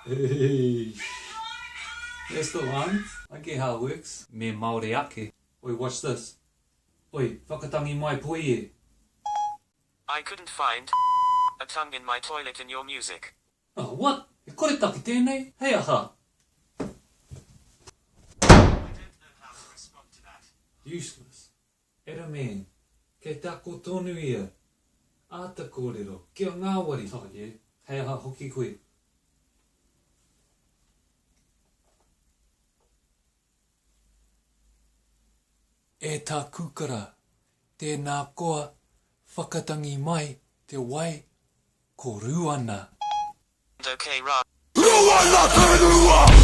Eish. That's the one. I get how it works. Me Māori ake. Oi, watch this. Oi, whakatangi mai poi e. I couldn't find a tongue in my toilet in your music. Oh, what? He koretake tēnei? Hei aha? I don't know how to respond to that. Useless. Adam Kei te ako tonu ia. Āta kōrero. Kia ngāwari. Oh yeah. Hei aha hoki koe. E tā Kūkara, tēnā koa, whakatangi mai te wai ko Ruana. Ok rā. Ruana te rua!